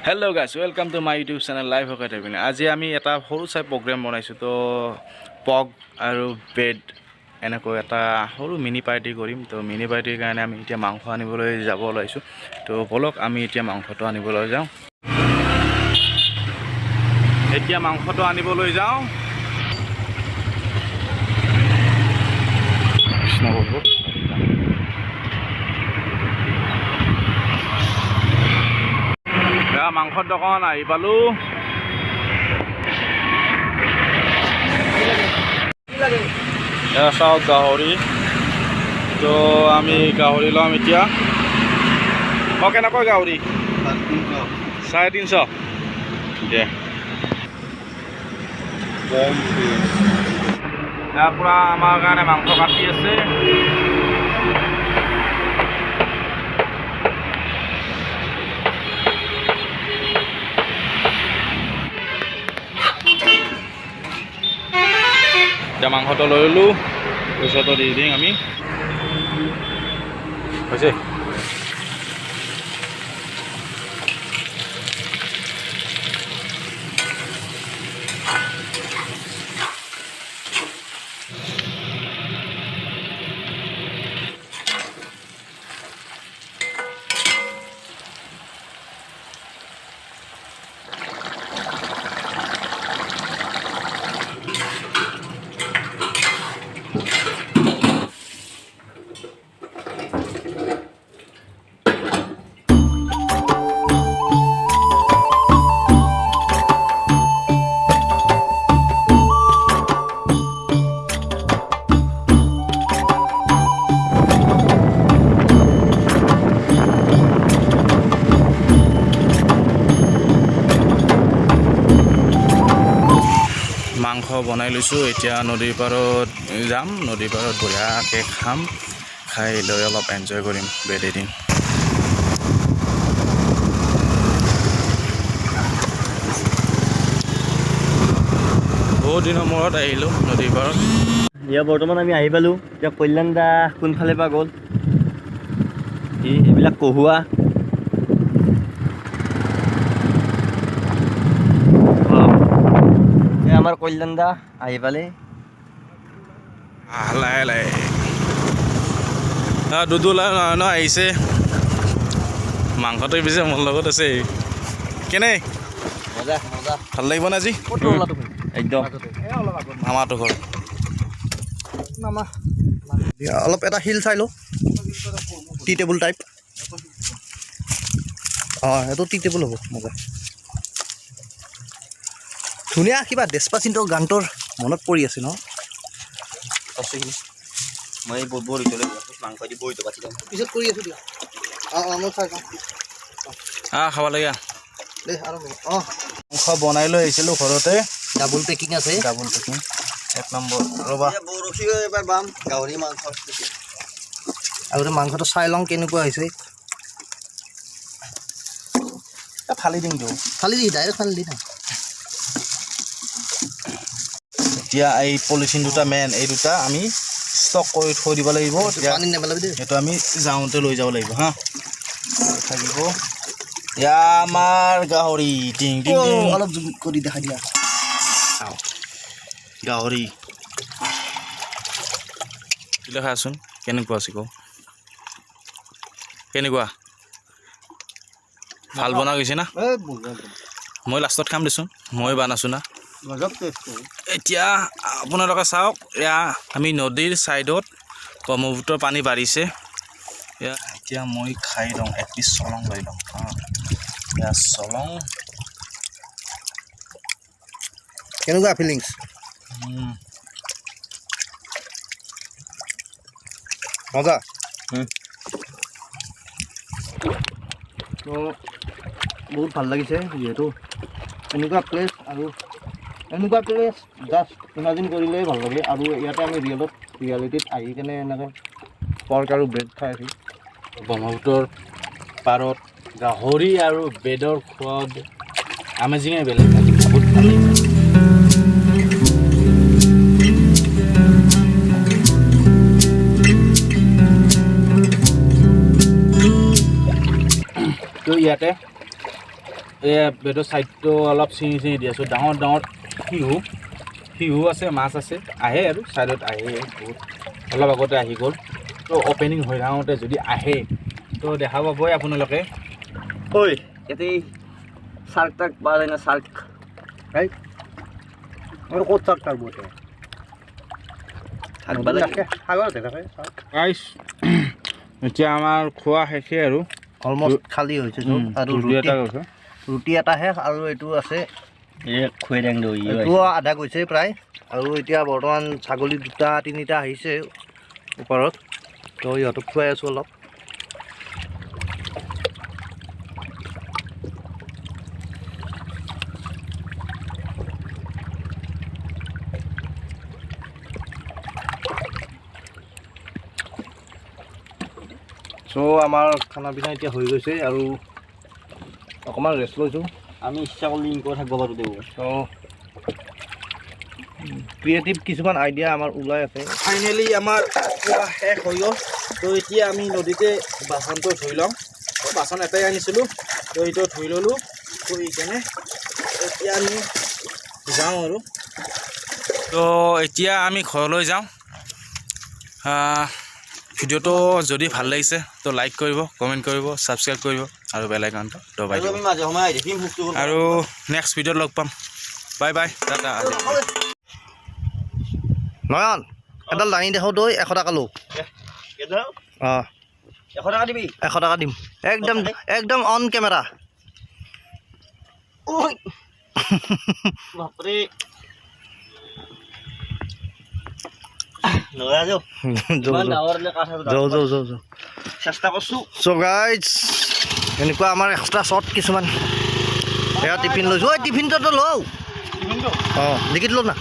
Hello guys, welcome to my YouTube channel live হকে থাকিবি। আজি আমি এটা সৰু চাই প্ৰগ্ৰেম বনাইছোঁ। তো পৰ্ক আৰু ব্ৰেড এনেকৈ এটা সৰু মিনি পাৰ্টি কৰিম। তো মিনি পাৰ্টিৰ কাৰণে আমি এতিয়া মাংস আনিবলৈ যাব ওলাইছোঁ। তো ব'লক, আমি এতিয়া মাংসটো আনিবলৈ যাওঁ। এতিয়া মাংসটো আনিবলৈ যাওঁ। কৃষ্ণ প্ৰভু। এয়া মাংসৰ দোকান আহি পালোঁ। এয়া চাওক গাহৰি। তো আমি গাহৰি ল'ম এতিয়া। অঁ, কেনেকৈ গাহৰি? 350 দে। ইয়াৰ পৰা আমাৰ কাৰণে মাংস কাটি আছে। এতিয়া মাংসটো লৈ ল'লোঁ, পইচাটো দি দিম আমি। হৈছে। মাংস বনাই লৈছোঁ। এতিয়া নদীৰ পাৰত যাম। নদীৰ পাৰত বঢ়িয়াকৈ খাম, খাই লৈ অলপ এনজয় কৰিম বেলেগ দিন। বহুত দিনৰ মূৰত আহিলোঁ নদীৰ পাৰত। এতিয়া বৰ্তমান আমি আহি পালোঁ। এতিয়া কল্যাণ দা কোনফালে পৰা গ'ল? এই এইবিলাক কহুৱা। এই আমাৰ কল্যাণ দা আহি পালে। আহ, লাহে লাহে। দুদুল আৰু নয়ন আহিছে। মাংসটো পিছে মোৰ লগত আছে। কেনে? মজা মজা। ভাল লাগিব নে আজি? একদম। মামাটো ঘৰ। অলপ এটা শিল চাই লওঁ, টি টেবুল টাইপ। অঁ, সেইটো টি টেবুল হ'ব, মজা, ধুনীয়া। কিবা ডেছপাচিটোৰ গানটোৰ মনত পৰি আছে ন? মই বৰিটো লৈ মাংস দি বৰিটো কাটি দিম। পিছত কৰি আছোঁ দিয়া। অঁ অঁ মই চাই যাওঁ। আহ, খাব লাগে। দে আৰু। অঁ। মাংস বনাই লৈ আহিছিলোঁ ঘৰতে। ডাবুল পেকিং আছে। ডাবুল পেকিং, এক নম্বৰ। ৰ'বা। বৰশী এবাৰ বাম গাহৰি মাংস। আগতে মাংসটো চাই লওঁ কেনেকুৱা হৈছে। ফালি দিম দিওঁ। ফালি দি, ডাইৰেক্ট ফালি দি না। এতিয়া এই পলিথিন দুটা মেইন, এই দুটা আমি ষ্টক কৰি থৈ দিব লাগিব এতিয়া। পানী নেপেলাবি দেই। সেইটো আমি যাওঁতে লৈ যাব লাগিব। হা, থাকিব। এয়া আমাৰ গাহৰি, টিং টিং টিং। অলপ জুম কৰি দেখাই দিয়া। চাওক গাহৰি। খাচোন, কেনেকুৱা আছে কওঁ, কেনেকুৱা? ভাল বনা গৈছে না? মই লাষ্টত খাম দেচোন, মই বনাইছোঁ না। এতিয়া আপোনালোকে চাওক, এয়া আমি নদীৰ ছাইডত। ব্ৰহ্মপুত্ৰৰ পানী বাঢ়িছে। এয়া এতিয়া মই খাই লওঁ, এক পিচ চলং লৈ লওঁ। এয়া চলং। কেনেকুৱা ফিলিংছ? মজা। তো বহুত ভাল লাগিছে, যিহেতু এনেকুৱা প্লেচ আৰু এনেকুৱা প্লেচ জাষ্ট ইমাজিন কৰিলেই ভাল লাগে। আৰু ইয়াতে আমি ৰিয়েলত ৰিয়েলিটিত আহি কেনে এনেকৈ পৰ্ক আৰু ব্ৰেড খাই আছোঁ। ব্ৰহ্মপুত্ৰৰ পাৰত গাহৰি আৰু ব্ৰেডৰ সোৱাদ আমেজিঙে বেলেগ। আজি বহুত ভাল লাগিছে। তো ইয়াতে এই বেডৰ ছাইডটো অলপ ছিঙি ছিঙি দি আছোঁ। ডাঙৰ ডাঙৰ শিহু শিহু আছে, মাছ আছে, আহে আৰু ছাইডত আহে বহুত। অলপ আগতে আহি গ'ল। তো অ'পেনিং হৈ থাকোঁতে যদি আহে তো দেখা পাবই আপোনালোকে। ঐ, ইয়াতে চাৰ্ক তাৰ্ক পোৱা যায় না, চাৰ্ক? আৰু ক'ত চাৰ্ক থাকব এতিয়া? থাকবা লাগে। সাগৰতে থাকে। গাইছ, এতিয়া আমাৰ খোৱা শেষে আৰু। অলমষ্ট খালী হৈছে চব আৰু ৰুটি ৰুটি এটা গৈছে। ৰুটি এটা শেষ আৰু এইটো আছে। এই খুৱাই দেং দৈ। এইটোও আধা গৈছে প্ৰায়। আৰু এতিয়া বৰ্তমান ছাগলী দুটা তিনিটা আহিছে ওপৰত, তো ইহঁতক খুৱাই আছোঁ অলপ। চ' আমাৰ খানা পিনা এতিয়া হৈ গৈছে আৰু অকণমান ৰেষ্ট লৈছোঁ। আমি ইচ্ছা কৰিলে ইনকো থাকিব পাৰোঁ দেউ। চ' ক্ৰিয়েটিভ কিছুমান আইডিয়া আমাৰ ওলাই আছে। ফাইনেলি আমাৰ খোৱা শেষ হৈ গ'ল। তো এতিয়া আমি নদীতে বাচনটো ধুই ল'ম। তো বাচন এটাই আনিছিলোঁ, তো এইটো ধুই ল'লোঁ। ধুই কেনে এতিয়া আমি যাওঁ আৰু। তো এতিয়া আমি ঘৰলৈ যাওঁ। ভিডিঅ'টো যদি ভাল লাগিছে তো লাইক কৰিব, কমেণ্ট কৰিব, ছাবস্ক্ৰাইব কৰিব আৰু বেল আইকনটো দবাই আৰু দিব। আমি মাজে সময়ে আহি থাকিম সুখটো। আৰু নেক্সট ভিডিঅ'ত লগ পাম। Bye bye, tata. নয়ন, এডাল দাঙি দেখো তই, 100 টকা লওঁ। অঁ। 100 টকা দিবি? 100 টকা দিম, একদম একদম অন কেমেৰা। ঐ বাপৰে, নৰা যাওঁ। ইমান ডাঙৰ হ'লে কাঠ আৰু। যাওঁ যাওঁ যাওঁ যাওঁ। চেষ্টা কৰছোঁ। চ' গাইজ, এনেকুৱা আমাৰ এক্সট্ৰা শ্বট কিছুমান। এয়া টিফিন লৈছোঁ। ঐ, টিফিনটোতো লওঁ। অঁ, ডিকিত লওঁ না।